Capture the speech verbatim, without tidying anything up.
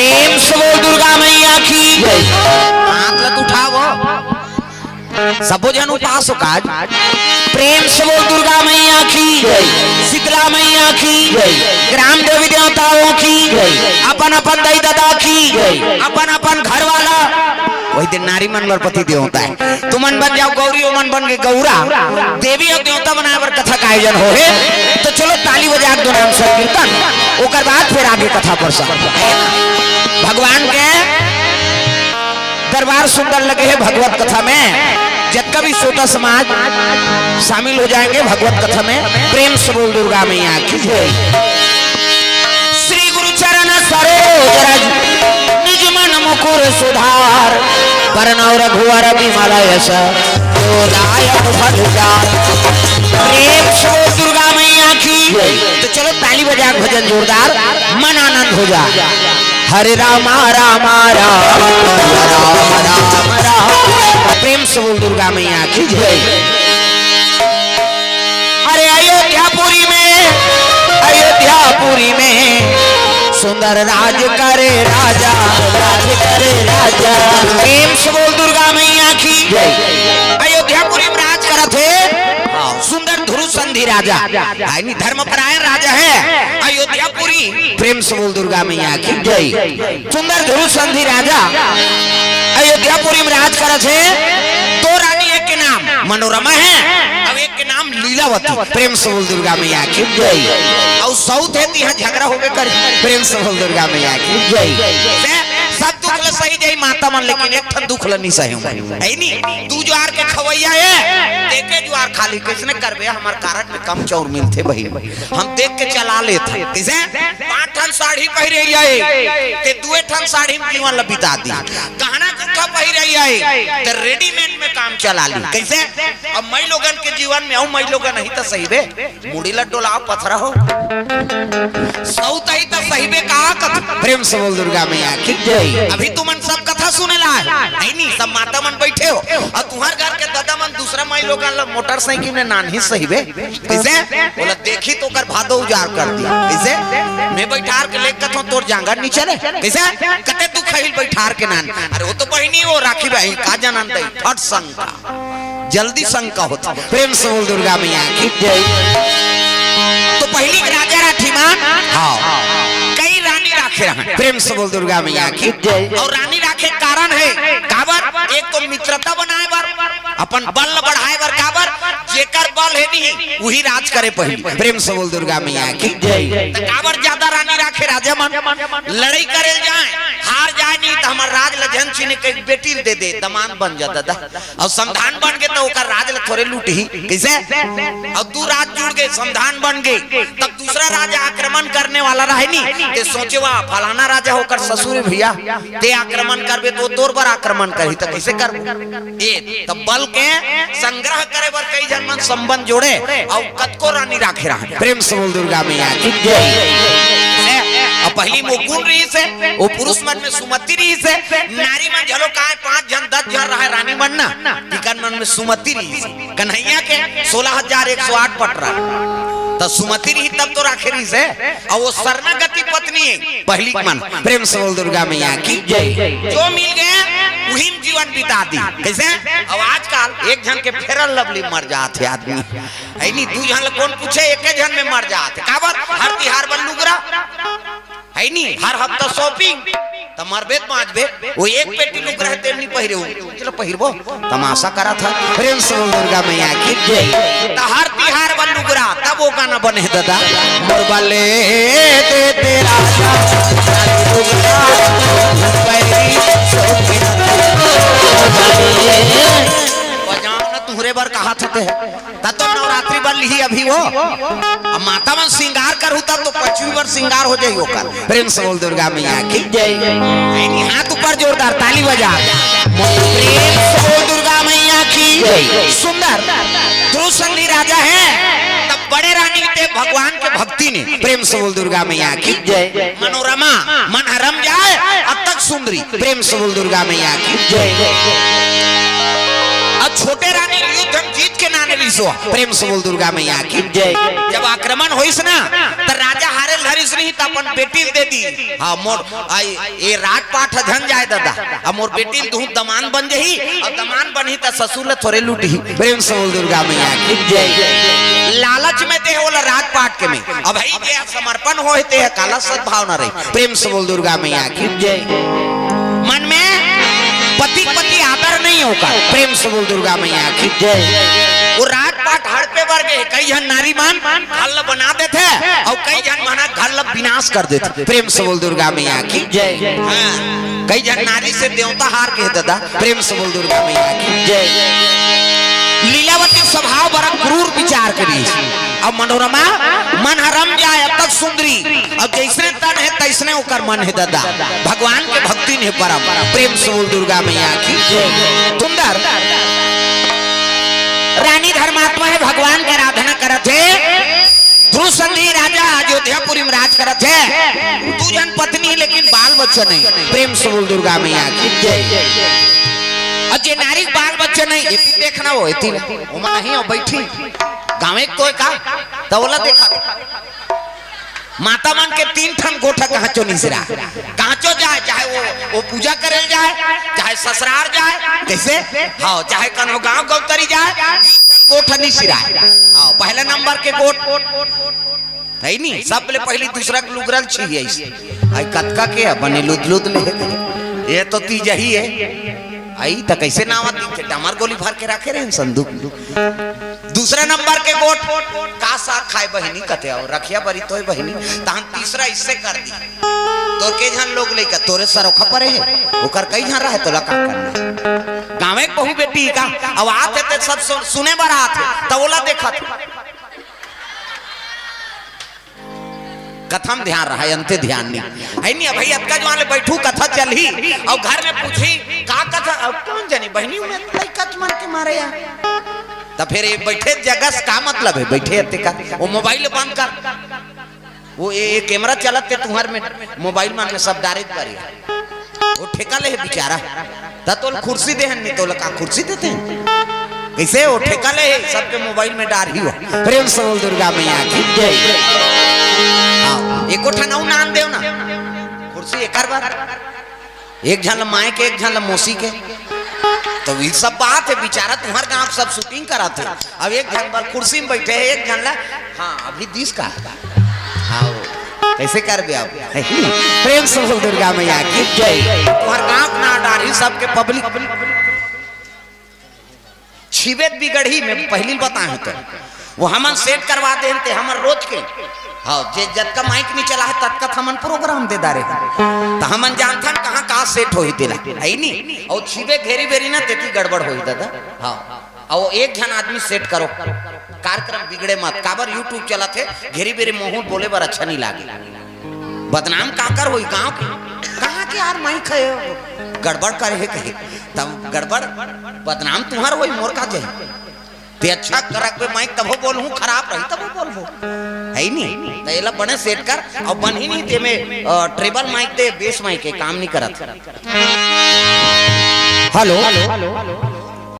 प्रेम से बोल दुर्गा मैया की। हाथ ला तो उठाओ। सबो झन उपास हो का आज। प्रेम से बोल दुर्गा मैया की। शीतला मैया की। ग्राम देवी देवताओं की। अपन अपन दाई ददा की। अपन अपन घर वाला। वही दिन नारी मन बर पति देवता हे। तुमन बन जाओ गौरी, ओमन बन के गौरा। देवी अउ देवता बनाए बर कथा का आयोजन होहे। तो चलो ताली बजा के दो नाम संकीर्तन, ओकर बाद फिर आगे कथा प्रसंग। भगवान के दरबार सुंदर लगे हे भगवत कथा में। जतका भी श्रोता समाज शामिल हो जाएंगे भगवत कथा में, प्रेम से बोल दुर्गा मैया की जय। श्री गुरु चरण सरोज रज निज मन मुकुर सुधार, बरनउँ रघुवर विमल यश जो दायक फल चार। प्रेम से बोल दुर्गा मैया की। तो चलो ताली बजा के भजन जोरदार, मन आनंद हो जाए। हरे रामा रामा राम राम राम राम। प्रेम से बोल दुर्गा मैया की जय। अरे अयोध्यापुरी में, अयोध्यापुरी में सुंदर राज करे राजा, राज करे राजा। प्रेम से बोल दुर्गा मैया की जय। अयोध्यापुरी में राज करत हे सुंदर ध्रुव संधि राजा, यानी धर्मपरायण राजा हे अयोध्यापुरी। प्रेम से बोल दुर्गा मैया की जय। सुंदर ध्रुव संधि राजा अयोध्यापुरी में राज करत हे। दो रानी, एक के नाम मनोरमा हे, अब एक के नाम लीलावती। प्रेम से बोल दुर्गा मैया की जय। अउ सउत हे तिहाँ झगड़ा होबे करे। प्रेम से बोल दुर्गा मैया की जय। से सब दुख ल सही जाही माता मन, लेकिन एक ठन दुख ल नी सहे, हे नी? दू जुआर के खवैया हे, एके जुआर खाली कइसने करबे? हमर कारड में कम चाउर मिलथे बहिन, हम देख के चला लेथन। कइसे? पांच ठन साड़ी पहिरे हे, ते दुए ठन साड़ी में जीवन ल बिता दी। गहना गुट्ठा पहिरे हे, ते रेडीमेड में काम चला ली। कइसे? अब मइलोगन के जीवन में अउ मइलोगन नहीं त सही बे, मुड़ी ल डोलाव पथरा हो। सउत ही त सही बे का कथ। प्रेम से बोल दुर्गा मैया की जय। अभी तुमन सब कथा सुने ला हे, नहीं नहीं, सब माता मन बइठे हो, अउ तुंहर घर के ददा मन दूसरा मइलोगन ल मोटरसाइकिल में नानही सही बे। कइसे? बोला, देखी त ओकर भादो उजार कर दी। कइसे? मैं बइठार के लेके कथों, तोर जांगर नी चले। कइसे? कते तू खइल बइठार के नान। अरे वो तो बहिनी, वो राखी बहिन का जनन दई, फट संग का। जल्दी शंका होत। प्रेम से बोल दुर्गा मैया की जय। तो पहिली के राजा राठी मन, हाँ, कई रानी राखे रहन। प्रेम से बोल दुर्गा मैया की जय। अउ रानी राखे कारण हे, काबर? एक तो मित्रता बनाए बर, अपन बल बढ़ाए बर, काबर? जेकर बल हे नहीं, उही राज करे पहिली। प्रेम से बोल दुर्गा मैया की जय। त काबर ज्यादा रानी राखे राजा मन? लड़ई करे ल जाए, हार जाए नहीं त हमर राज ल झन छीने, कहिके बेटी ल दे दे, दमांद बन जा ददा। अउ समधान बन गे त ओकर राज ल थोरे लूटही, कइसे? अउ दू राज जुड़ गे, समधान बन गे, तब दूसरा राजा आक्रमण करने वाला रहे नी, ते सोचे, "वाह, फलाना राजा ओकर ससुर हे भइया, ते आक्रमण करबे त वो तोर बर आक्रमण करही, त कइसे करबो?" ए, त बल के संग्रह करे बर कई झन मन संबंध जोड़े, अउ कतको रानी राखे रहन। प्रेम से बोल दुर्गा मैया की जय। अउ पहिली म ओ गुण रहिस हे, ओ पुरुष मन में सुमति रहिस हे, नारी मन घलो काय पांच झन, दस झन रहय रानी मन ना, तिकर मन में सुमति रहिस हे। कन्हैया के सोलह हजार एक सौ आठ पट रहय, त सुमति रहिस तब तो राखे रहिस हे। अउ वो शरणागति पत्नी हे पहिली के मन। प्रेम से बोल दुर्गा मैया की जय। जो मिल गे, उही म जीवन बिता दी। कइसे? अउ आजकल एक झन के Fair and Lovely मर जात हे आदमी। हे नी, दू झन ल कोन पूछे, एके झन में मर जात हे। काबर? हर तिहार बर लुगरा। हे नी, हर हफ्ता shopping। त मरबे त बांचबे, वो एक पेटी लुगरा हे, तेल नी पहिरे हो। चलो पहिरबो, तमाशा करत हे। प्रेम से बोल दुर्गा मैया की जय। त हर तिहार बर लुगरा, तब वो गाना बने हे ददा। मोर बर ले दे दे राजा, लुगरा, पैरी, shopping। बजाओ ना, तुहरे बर कहा था ते। त तो नवरात्रि बर लिही अभी वो। अब माता मन श्रृंगार करहू त तो पंचमी बर श्रृंगार हो जाही ओकर। प्रेम से बोल दुर्गा मैया की जय। यानी हाथ ऊपर जोरदार ताली बजा। प्रेम से बोल दुर्गा मैया की जय। सुंदर ध्रुव संधि राजा हे, तब बड़े रानी ते भगवान के भक्ति ने। प्रेम से बोल दुर्गा मैया की जय। मनोरमा, मन हरम जाए, अतक सुंदरी। प्रेम से बोल दुर्गा मैया की जय। अउ छोटे रानी युद्ध म जीत के नाने रिसो। प्रेम से बोल दुर्गा मैया की जय। जब आक्रमण होइस ना, त राजा हारे ल धरिस, नहीं त अपन बेटी ल दे दी। हाँ, मोर, आई, ये राजपाट ह झन जाय ददा। अब मोर बेटी ल दूँ, दमान बन जही, अउ दमान बनही त ससुर ल थोरे लूटही। प्रेम से बोल दुर्गा मैया की जय। लालच में दे हे ओला राजपाट के में। अब भाई जे समर्पण होय ते ह काला सद्भावना रही। प्रेम से बोल दुर्गा मैया की जय। मन में पति पति आदर नहीं होगा। प्रेम से बोल दुर्गा मैया की जय। वो राजपाट हड़पे बर गे, कई झन नारी मन घर ल बना देथे, अउ कई झन मन घर ल विनाश कर देथे। प्रेम से बोल दुर्गा मैया की जय। हाँ, कई झन नारी से देवता हार के ददा। प्रेम से बोल दुर्गा मैया की जय। लीलावती स्वभाव बड़ा क्रूर विचार करी। अब मनोरमा मन हरम जाय, अब तक सुंदरी, अब जैसने तन हे तैसने ओकर मन हे ददा। भगवान के भक्ति में परम। प्रेम से बोल दुर्गा मैया की जय। सुंदर रानी धर्मात्मा हे, भगवान के आराधना करत हे। ध्रुव संधि राजा अयोध्यापुरी में राज करत हे। दू झन पत्नी हे लेकिन बाल बच्चा नहीं। प्रेम से बोल दुर्गा मैया की जय। अउ जे नारी के बाल बच्चा नहीं, एती देखना हो, एती ओमा नहीं हो, बैठी। गाँवे के कोई का, त ओला देखा। माता मन के तीन ठन गोठ कहांचो निसरा, कहांचो जाय, चाहे वो, वो पूजा करे ल जाय, चाहे ससुरार जाय, जैसे, हाँ, चाहे कनो गांव गौतरी जाय, तीन ठन गोठ निसरा। हाँ, पहले नंबर के गोठ, हे नी, सबले पहली दूसरा के लुगरा ल छीही अइसे। आई कतका के हे, बने लुद लुद ले हे। ये तो तीजही हे। आई त कैसे नावा तीज के डमर गोली भर के रखे रहे संदूक। दूसरा नंबर के गोठ, का साग खाय बहिनी, कथे अउ रखिया बरी तोय बहिनी, तहन तीसरा इससे कर दी। तोर के झन लोग लइका, तोरे सरोखा परे हे, ओकर कई झन रहे, तोला का करना? गाँवे के बहू बेटी का, अब आत हे ते सब सु-, सुने बर आत हे, त ओला देखत हे। कथा में ध्यान रहा, अंते ध्यान नहीं। हे नी, अब भाई अतका जवान ले बैठू, कथा चलही, अउ घर में पूछही, का कथा, अउ कौन जानी, बहिनी में लइका के मन के मारे यार। त फिर ये बैठे जगह से का मतलब हे, बैठे अते का, वो मोबाइल बंद कर, वो ये, ये कैमरा चलत हे तुहर में, मोबाइल मन में सब डारे बारी। वो ठेका ले हे बेचारा। त तोल कुर्सी देहन नहीं, तोल का कुर्सी देते हैं? कैसे वो ठेका ले हे, सबके मोबाइल में डारही हो। प्रेम से बोल दुर्गा मैया की जय। हाँ, एको ठन अउ नाम देव ना। कुर्सी एकर बर। एक झन ल माय के, एक झन ल मौसी के। त ये सब बात हे, बेचारा तुहर गाँव सब शूटिंग करात हे। अब एक झन बर कुर्सी में बैठे हे, एक झन ल, हाँ, अभी दिस का। हाँ, वो कैसे करबे अब? प्रेम से बोल दुर्गा मैया की जय। तुहर गाँव के नाम डारही सबके पब्लिक। छिबे त बिगड़ही, में पहली बताए तो। वो हमन सेट करवा देन ते हमर रोज के। हाँ, जे जतका माइक नहीं चला हे, ततका त हमन प्रोग्राम दे डारे। त हमन जानथन कहाँ का सेट होही तेला। हे नी? अउ छिबे घेरी बेरी ना, तेती गड़बड़ होही दादा। हाँ। अउ एक झन आदमी सेट करो। कार्यक्रम बिगड़े मत। काबर YouTube चलत हे, घेरी बेरी मुँह बोले बर अच्छा नहीं लागे। बदनाम काकर होई गांव के? कहाँ के यार माइक हे? गड़बड़ करे हे कहे। तब गड़बड़, बदनाम तुहर होई, मोर का जाही? ते अच्छा रखबे माइक, तभो बोलहूँ, खराब रही तभो बोलबो। हे नी? त एला बने सेट कर, अउ बनही नहीं ते में, अ, ट्रेबल माइक दे, बेस माइक हे, काम नहीं करत। हेलो।